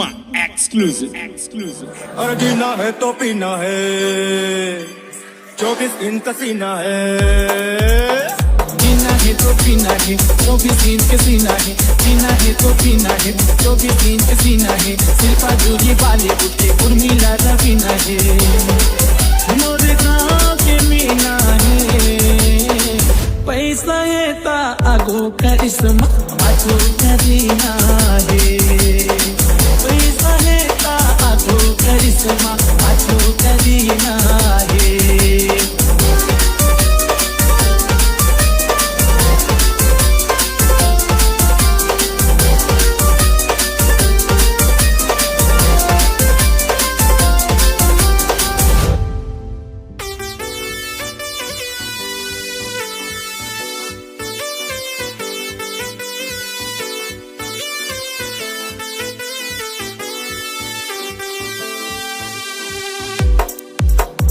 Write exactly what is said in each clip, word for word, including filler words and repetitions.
Exclusive, exclusive। और जीना है तो पीना है, चौबीस इंच का सीना है। जीना है तो पीना है, चौबीस इंच के सीना है। जीना है तो पीना है, चौबीस इंच के सीना है। शिल्पा जूही बॉलीवुड के उर्मिला रवीना है। मोर गाँव के मीना है। पैसा है ता आगू करिश्मा, पाछू करीना है। पैसा है ता आगू करिश्मा, पाछू करीना है।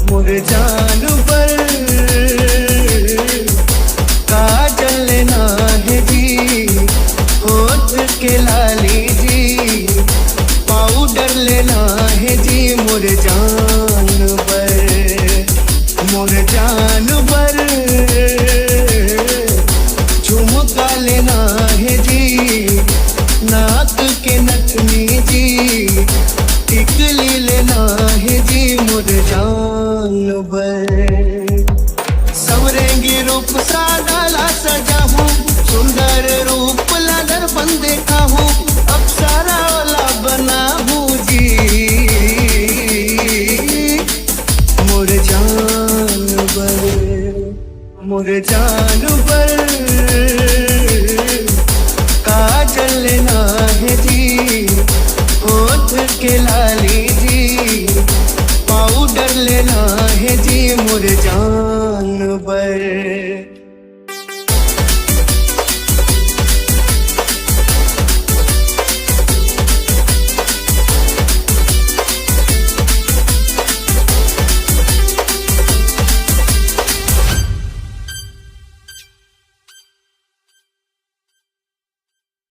मोर जान बर काजल लेना है जी, होठ के लाली जी, पाउडर लेना है जी। मोर जान बर, मोर जान बर झुमका लेना है जी, नाक के नथनी जी, टिकली लेना है जी। मोर जान बर सवरेंगी रूप सादा ला सजाहूँ, सुंदर रूप ला दर्पण देखाहूँ।